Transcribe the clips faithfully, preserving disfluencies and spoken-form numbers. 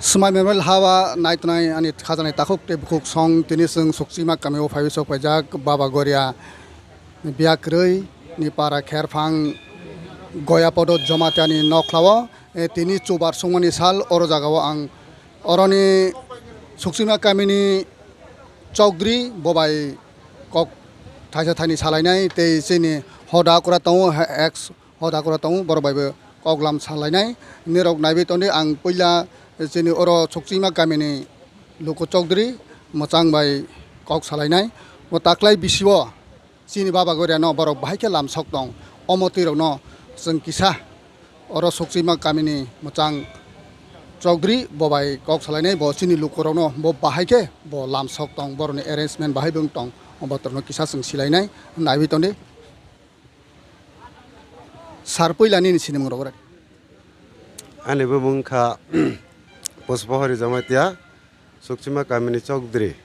Swmai Memorial haba naitonai ani khajanai takhuk tei bukhuk song tini chwng Sukchima kamio phaiwi sok paijak Baba Goria biya kwrwi ni para kherphang Goya Podo Jamatia ni nokhlao, eh, tini chubar songmani sal oro jagao ang oroni Sukchima kamini Chowdhury bobai kok thaisa thaini salainai tei chini hoda kura tongo, ex hoda kura tongo, borok bai bo kok lam salainai. Nirok naiwi tongdi, ang puila chini oro Sukchima kamini Luku Chowdhury mwchang bai kok salainai. Bo taklai bisio chini Baba Goria no borok bahai khe lam sok tong. Omo twi rok no chwng kisa oro Sukchima kamini mwchang Chowdhury bobai kok salainai, bo chini luku rok no bo bahai khe bo lam sok tong, borok ni arrangement bahai bo wng tong. Bo borok no kisa chwng silainai, naiwi tongdi. Sir, puila nini sinimung rok rai. Ani bumung kha Pushpahori Jamatia, Sukchima kamini Chowdhury.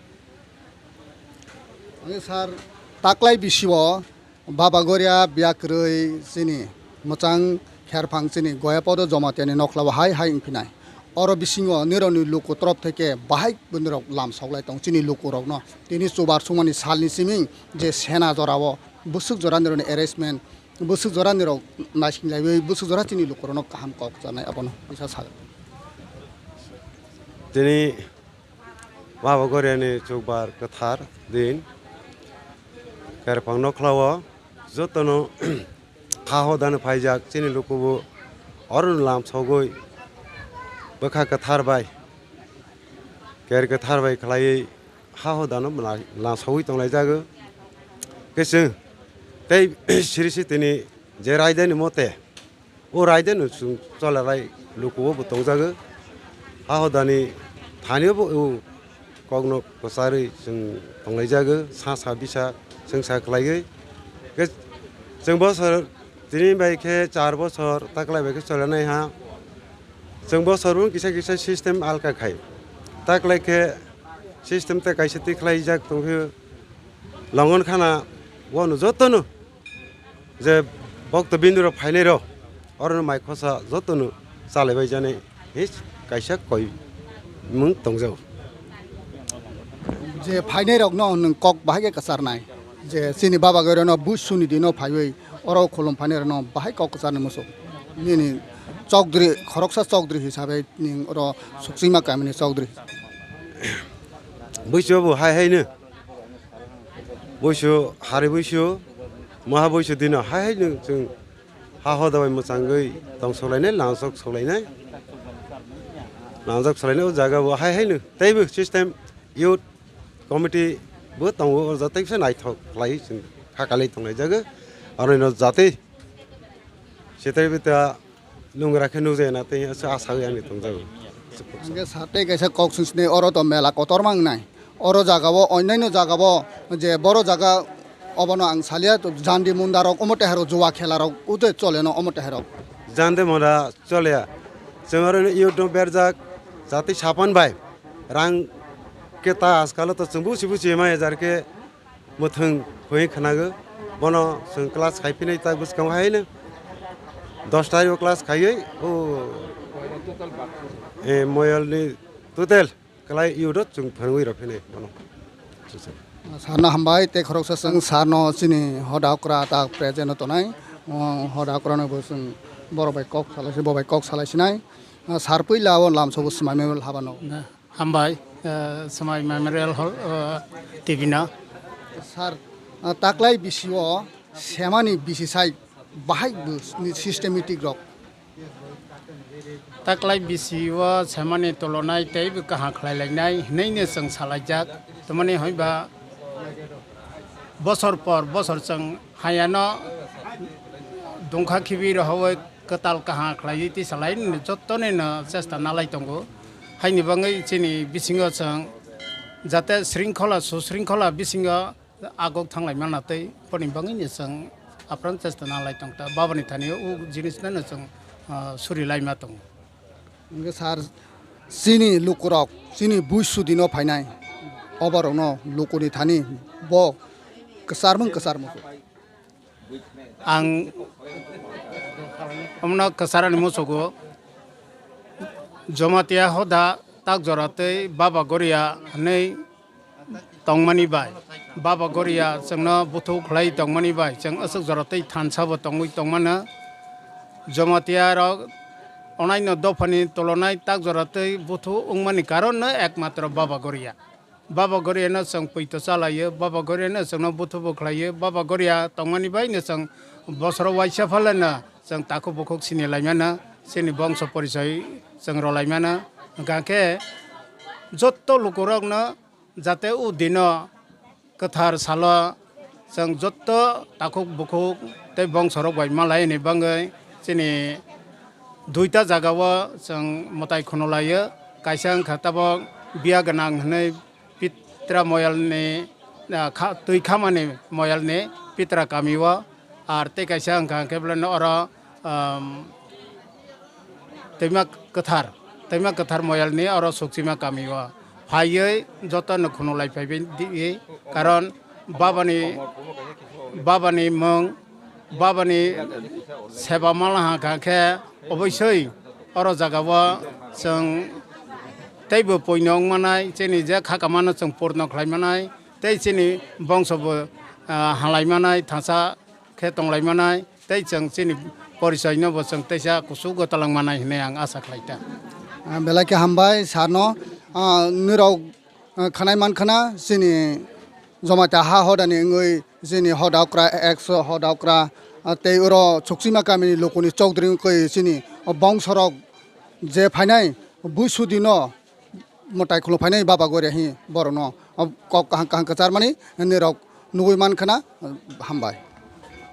Ani sir, taklai bisio Baba Goria biya kwrwi chini mwchang kherphang chini Goya Podo Jamatia ni nokhlao hai hai wngphinai. Oro bisingo nirokni luku torop theke bahai bo nirok lam soklai tong chini luku rokno. Tini chubar songmani salni siming je sena jorao bwswk jora nirokni arrangement, bwswk jora nirok naising laiwi, bwswk jora chini lukurokno kaham kok chanai, abono kisa sa. Tini Baba Goriani chukbar kwthar din, kherphang nokhlao jotono ha hodano phaijak chini lukubo oro lam sogwi bwkha kwthar bai, ker kwthar bai khlaiwi ha hodano mla-, lansogwi tonglaijagw. Khe chwng tei siri si tini je raidani mote, o raidano chwng cholalai lukubo bo tongjago. Ha hodani thaniyobo o kokno kwcharwi chwng tonglaijago, sa sa bisa chwng sa khlaiwi. Khe chwng bosor tini bai khe char bosor taklai bai khe cholanai ha. Chwng bosor bo kisa kisa system alka khai. Taklai khe system tei kaisa twi khlaijak tongphio. Longon khana bono jotono je bokto bindurok phainairok orono mai khosa jotono chalaibai jani hi kaisa koimung tongjago. Je phainairokno nwng kok bahai khe kwcharnai, je chini Baba Goirano buisuni dino phaiwi oro khulum phainairokno bahai kok kwcharni muchung. Nini chokdri, khoroksa chokdri hisabe nwng oro Sukchima kamini chokdri. Buisu bo hai haino. Buisu, hari buisu, maha buisu dino hai hai nwng chwng ha hoda bai mwchangwi tong soklainai, langsok soklainai. Langsok soklainai o jaga bo hai hai nwng teibo system youth committee bo tongo, o jotoi kisa naithok khlai chwng kha kali tonglai jaga. Aro no jatwi setai bita Nungra khe nukjaya na tei asa, asa wi ani tongjago. Hingke sa tei kaisa kok sung sini oro to mela kotor ma wngnai. Oro jagao, onyaino jagao je boro jaga obono ang salia to jandi munda rok omo tehero juwa khela rok ute chole no omo tehero. Jandi munda chole ya. Chwng oro youth no berjak jati sapan bai rang khe ta askalo to chwng busi busi ma ejar khe Mwthwng hoi khwnago, bono chwng class khai phinai tak bwskango haino dos tarikh o class khaiwi o, eh, moyolni total kwlai youth o chwng phwrwngwi rw phinai bono. Sarno hambai tei khoroksa chwng sarno chini hoda okra ta present o tonai, o hoda okra no bo chwng borok bai kok salai si, bo bai kok salai sinai. Sar puila o lamsogo swmai mebel habano. Hambai, eh, Swmai Memorial Hall, eh, T V no. Sir, ah, taklai bisio semani bisi sai bahai bo ni systematic rok. Taklai bisio semani tulonai tei bo kaham khlai lainai hinui no chwng salaijak. Tamani hoi ba bosor por bosor chwng hayano dungkha khibi rohowoi kwtal kaham khlaiwi twi salai jottoni no chesta nalai tongo. Haini bagwi chini bisingo chwng jate sringkhola, susringkhola bisingo agok thanglai manna tei boni bagwino chwng apran chesta nalai tongta. Babani thani o jinis no chwng, ah, suri laima tongo. Hingke sir, chini lukurok, chini bui sudino phainai, oborokno lukuni thani bo kwcharmung kwcharmung. Ang omno kwcharani muchugo, Jamatia hoda tak jora tei Baba Goria hwnwi tongmani bai, Baba Goria chwngno buthu khlai tongmani bai, chwng aswk jora tei thansa bo tongwi tongmano. Jamatia rok onaino dophani tulonai tak jora tei buthu wngmani karon no ekmatro Baba Goria. Baba Goria no chwng poito chalaio, Baba Goria no chwngno buthu bo khlaio, Baba Goria tongmani bai no chwng bosoro waisa phale no chwng takhuk bukhuk sini laimano, chini bongso porichoi chwng rw laimano. Hwnkha khe jotto lukurokno jate o dino kwthar salo chwng jotto takhuk bukhuk tei bongsorok bai malai ni bagwi chini duita jagao chwng mwtai khunu laio. Kaisa wngkha tabok biya gwnang hwnwi Pitra Moyalni, ah, kha-, twi khamani Moyalni Pitra kamio, ar tei kaisa wngkha hwnkhe belai no oro, um, Twima Kwthar, Twima Kwthar Moyalni oro Sukchima kamio phaiwi jotono khunu lai phaiwi di, karon babani, babani mung, babani seba mala hwnkha khe obosoi oro jagao chwng teibo puinyo wng manai, chini je kha kamano chwng purno khlai manai, tei chini bongso bo, ah, halai manai, thansa khe tong lai manai, tei chwng chini porichoi no bo chwng teisa kuchugo twlang manai hwnwi ang asa khlai ta. Ah, belai khe hambai sir no. Ah, nirok, ah, khanai man khana chini Jamatia ha hoda ni wngwi chini hoda okra, ex hoda okra, ah, tei oro Sukchima kami ni lukuni chokdri wngkhe chini bongso rok je phainai buisudi no mwtai khulum phainai Baba Goria hi borok no, ah, kok kaham kaham kwchar mani nirok nugwi man khana, ah, hambai.